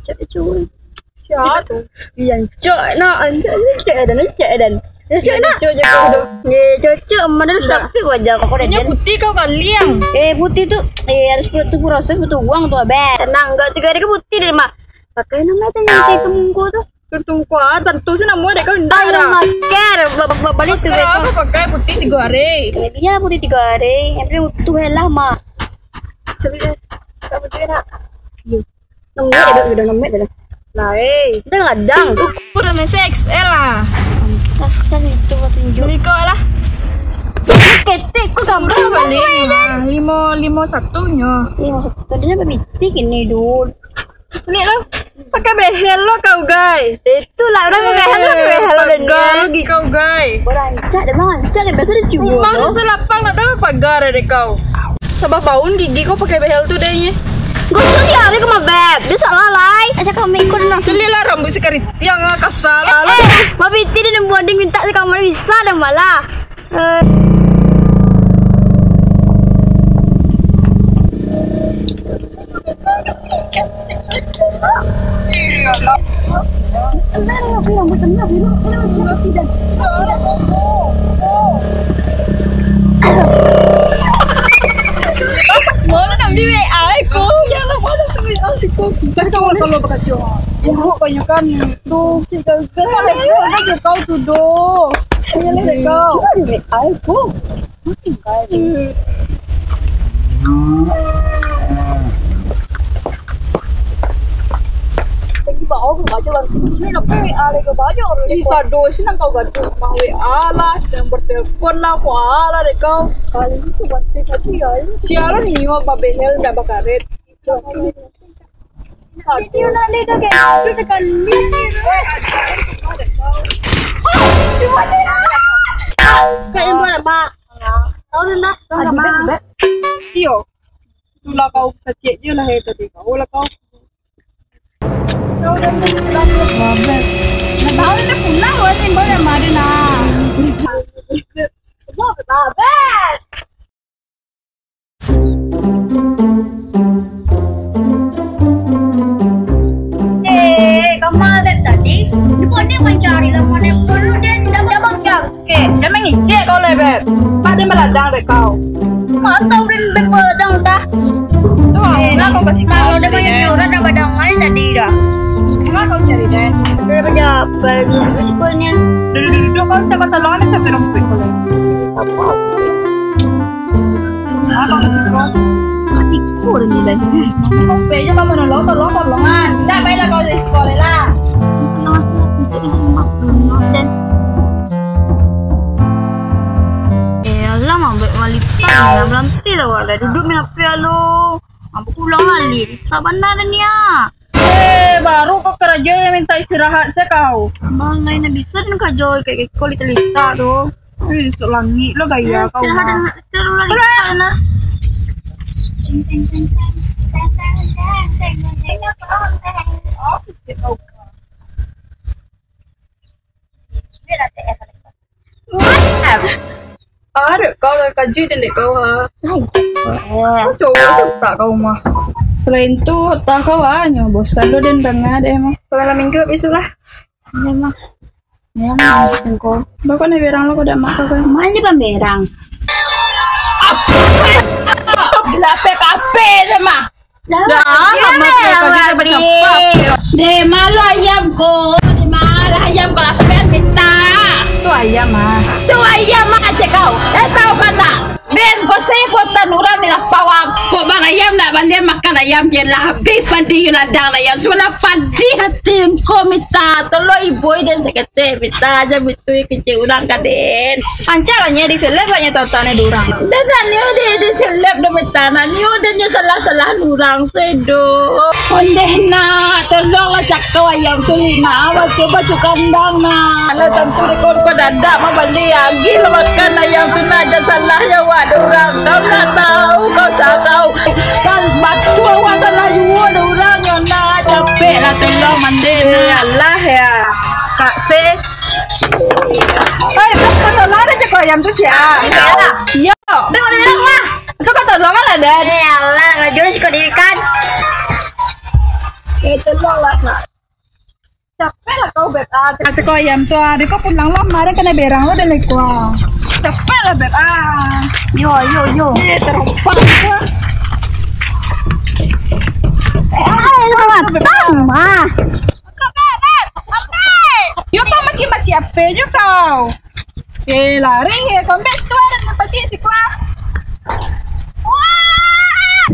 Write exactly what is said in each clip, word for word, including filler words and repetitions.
Cak, cak. Sia tu? Iya, cak. Nah, cak, cak, dan, cak, dan. Cak, nak. Cak, cak, cak. Ye, cak, cak. Mana tu? Tapi wajah kau. Dia putih, kau kaliang. Eh, putih tu, eh, harus tu proses butuh uang tu, Abah. Tenang, enggak tiga hari ke putih deh, Mak. Pakai nama aja yang kayak kemungko tu. Tentu kuat, tentu sih nama dek kau indah. Ayo, masker, ba-, ba-, ba-, balik tu. Masker apa pakai putih tiga hari? Eh, iya, putih tiga hari. Yang penting butuh lah, Mak. Coba deh, tak betul nak. Iya. Nemu dah, udah nemu dah. Lah, eh. Udah ladang. Udah mesej X L lah. Pantasan itu kau tunjuk. Beli kau lah. Ketek, kau gambar beli ni, mah. Lima, lima satu nyo. Lima satu. Tadinya berbitik ini, Dul. Ni lah. Pakai behel lo kau, guys. Itulah, udah pakai behel lo, pakai behel lo, pagar gigi kau, guys. Kau rancak deh, Bang. Rancak deh, biasa dia cuma. Rumah tu selapang, nak tahu pagar deh kau. Sabab baun gigi kau pakai behel tu deh, nye. Gosok dia, dia kemah, Beb. Dia salah, lai. Asal kau mengikut, nah. Celilah rambut si karitiang, ah, kasar. Eh, eh, Mabiti dia nemboding minta si kamar bisa dah malah. Eh. Mana nak ambil W A aku? Ya Allah, mana nak ambil W A aku? Kita kalau bakacau. Ya, pokoknya kan tu kita kan ada kau tu doh. Ayo lah kau. Cuba di W A aku. Lagi bau ke baca bang. Ini nak W A lagi banyak orang. Ih, sado sih nang kau gaduh. Mang W A lah, yang bertelepon lah, kau lah deh kau. Kali itu bantai tadi ya. Sialan ni, wah, babehel dah bakaret. Kayak yang mana, Mak? Tahu dah, Mak. Iyo. Itulah kau kecil je lah, eh, tadi. Kau lah kau. Kau dah pulang. Nah, tahu dah pulang, wah, timbul yang mana, nah. Wah, betul. Eh, kama Beb tadi? Di kau ni mancari lah, mana perlu dia ndak makan. Oke, dia mangicik kau lah, Beb. Mak dia maladang dek kau. Mak tahu dia Beb maladang dah. Tu, eh, lah kau kasih tahu kalau dia banyak orang dah badangan tadi dah. Mak kau cari deh. Dia banyak apa? Duduk, duduk, duduk, duduk, kau tak kata lawan, tapi rumput kau lah. Apa? Mati kurang ni dah. Sampai je kamu nolong, tolong, tolongan. Dah, baiklah kau dari sekolah lah. Eh, alah, mambek malipah. Nak beranti lah, awak dah duduk main H P alo. Mampu pulang balik. Susah bana dah ni, ah. Eh, baru kau karajo yang minta istirahat se kau. Bang, lain nak bisa dan karajo kayak kau lita-lita tu. Eh, sok langit lo gaya kau. Istirahat mah. Dan istirahat lah. Oh, kecil kau. Ada kau lah kaji dan dek kau ha. Kau cowok suka kau mah. Selain tu, tak kau ah, nyo bosan lo dan bangga deh mah. Kalau malam minggu besok lah. Iya mah. Iya mah, engkau. Bako nak berang lo kau dak mak kau kan? Mana pamberang? Apa? Lapeh kapeh sama. Dah, dah, lama kau jadi bercakap. Deh, malu ayam ko. Deh, malu ayam ko, apa yang minta? Tu ayam, ah. Tu ayam, ah, cek kau. Eh, tahu kan tak? Ben, kau saya kota Nurang ni lah pawang. Kok bang ayam nak balian makan ayam je lah. Habis padi ladang ayam. Semua padi hati engkau minta. Tolong ibu dan sakit. Teh, minta aja betul kecil urang ka den. Ancak lah nyo diseleb lah nyo tata nyo di urang. Dah, dah, nyo deh diseleb dah minta nak. Nyo deh nyo salah-salah urang sedo. Ondeh nak, tolonglah cakau ayam tu, Lina. Awak cuba cuk kandang nak. Alah, tantu dek kau, kau dadak mah bali. Agih lah makan ayam tu nak. Jan salah yo awak dek urang. Kau nak tahu, kau salah tahu. Kan batu awak salah juo dek urang nyo nak. Capek lah, tolong mandi nak. Alah ya. Kak Se. Oi, kau tolong aja kau ayam tu sia. Iya. Yo. Tengok dia bilang lah. Itu kau tolong lah, Dan. Eh, alah, ngajur sih kau diri kan. Eh, tolonglah, nak. Capek lah kau, Beb. Ah, cakap kau ayam tu, ah. Dek kau pulang lah, kamarin kanai berang lo, dah leko, ah. Capek lah, Beb. Ah. Yo, yo, yo. Eh, terompak. Eh, ah, lu Beb. Ah. Yo, kau maki-maki ape jo kau? Eh, lari, eh, kau ambil tu, ada tempat siko, ah. Wah!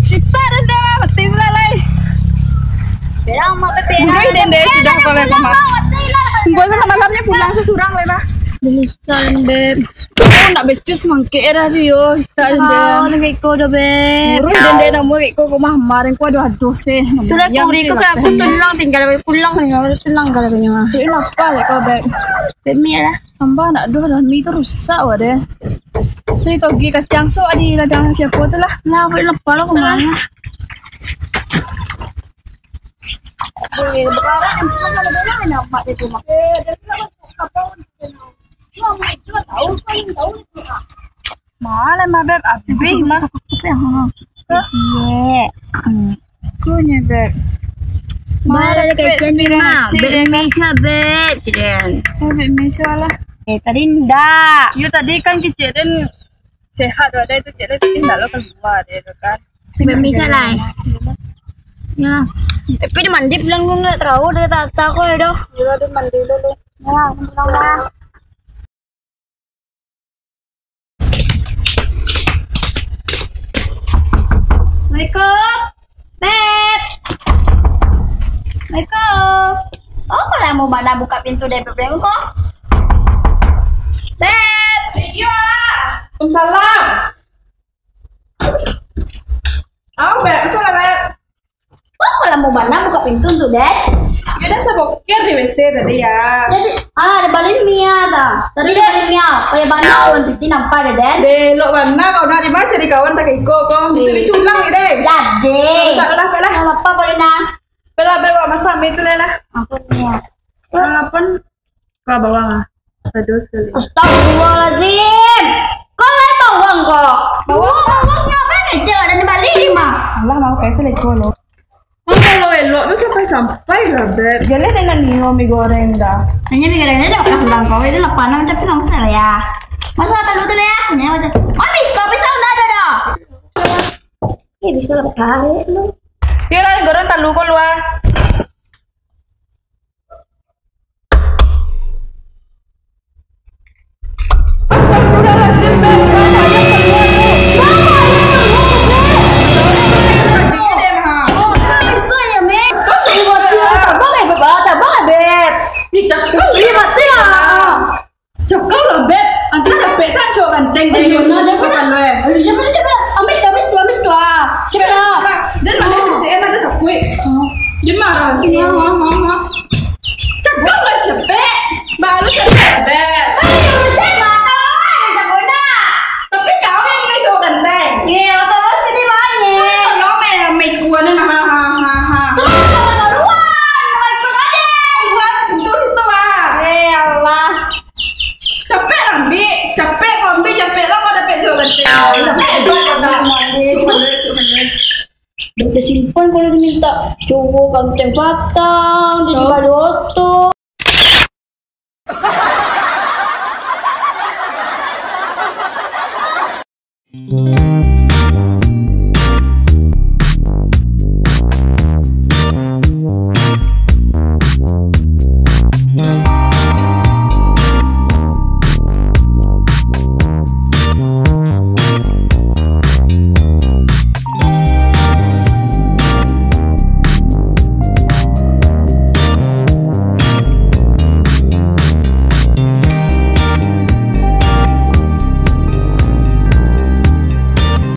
Sita dende, mati sudah lai. Berang mah, Beb, berang. Udah, dende, sudah, kalau emang mah. Mati lah. Tunggu, malamnyo pulang surang lai, mah. Menyesal, Beb. Oh, nak becus mangkek dah tu, yo. Sita dende. Oh, nak iko dah, Beb. Urus dende namo iko kok mah, kamarin ku ado-ado sih. Tu lah, kuri ku kan aku tulang, tinggal pulang, tinggal pulang kalau punya mah. Tapi lapar lah kau, Beb. Beb, mi lah. Sambah nak doh lah, mi tu rusak wak deh. Tadi togi kacang sok di ladang siapa tu lah. Lah, buat lapar lah, kemana? Boleh, berapa yang pernah ada dalam nak mak dia tu, mak. Eh, dia tu nak masuk kapal. Dia mak itu lah tahu, paling tahu itu, mak. Mana mah, Beb? Abih mah. Kecil. Hmm. Kunyo, Beb. Mana ada kecil ni, Mak? Beb Misha, Beb. Cik Den. Oh, Beb Misha lah. Eh, tadi ndak. Yo, tadi kan kecil Den sehat tu, ada tu, cik Den, tapi ndak lo keluar dia tu kan. Beb Misha lah. Ya. Tapi dia mandi pulang, gue nggak tahu, dia tak tahu dah. Yo, dia mandi dulu. Ya, pulang lah. Assalamualaikum. Beb. Assalamualaikum. Oh, kok lamo bana buka pintu dari Beb ko? Beb. Iyo lah. Waalaikumsalam. Au, Beb. Masalah, Beb. Wah, kok lamo bana buka pintu tu, Dek? Yo, Den sabokir di W C tadi, ya. Jadi, ah, ada bali Mia dah. Tadi ada bali Mia, kayak banyak kawan piti nampak ada, Dek. Dek, lok bana kau nak di mana cari kawan tak iko kau. Bisa-bisa ulang ni, Dek. Lah, Dek. Masak lah, Beb lah. Yang apa, Polina? Beb lah, Beb, masak mi tu lah. Aku Mia. Apa? Kau bawang ah? Sado sakali. Astagfirullahaladzim. Kau lai bawang kau. Bawang? Bawang, bawang nyo apo ngecek dan bali mah? Alah, mau kayak seleko lo. Kau kalau elok tu sampai-sampai lah, Beb. Jadi dengan Nio mi goreng dah. Hanya mi goreng aja makan selang kau. Itu lah panas tapi nggak masalah ya. Masa telur tu lah ya. Hanya macam. Oh, pisau, pisau nggak ada dah. Eh, bisa lah tarik lu. Kira goreng talu kau luar. Astagfirullahaladzim, Beb. Bapak, ayah keluar, Beb. Bapak, ayah keluar, Beb. Tadi dia, ha. Oh, bisa ya, Mek? Kau cari mati lah. Tabang ya, Beb. Ah, tabang ya, Beb. Ih, cakap. Ih, mati lah. Cakap lah, Beb. Antah dapek tak cowok ganteng dia yang suka kalau, eh. Ayo, jangan, jangan. Ambis tu, ambis tu, ambis tu, ah. Cepat lah. Dan mana bisa, eh, mana takut. Dia marah. Sini, ha, ha, ha. Cakap lah, cepek. Baru cepek, Beb. Ayo, saya marah. Dah kena. Tapi kau yang main cowok ganteng. Iya, terus kita main. Tolong, eh, main kuan, nah, ha, ha, ha, ha. Terus, sama duluan. Main kuan aja. Kuan, itu, itu, ah. Eh, Allah. Capek lah, ambil. Capek kau ambil, capek lah kau dapek cowok ganteng. Capek hebat kau dah. Cuk mana, cuk mana. Dah tersimpan kalau diminta. Cowok ganteng patang, dia dibali oto.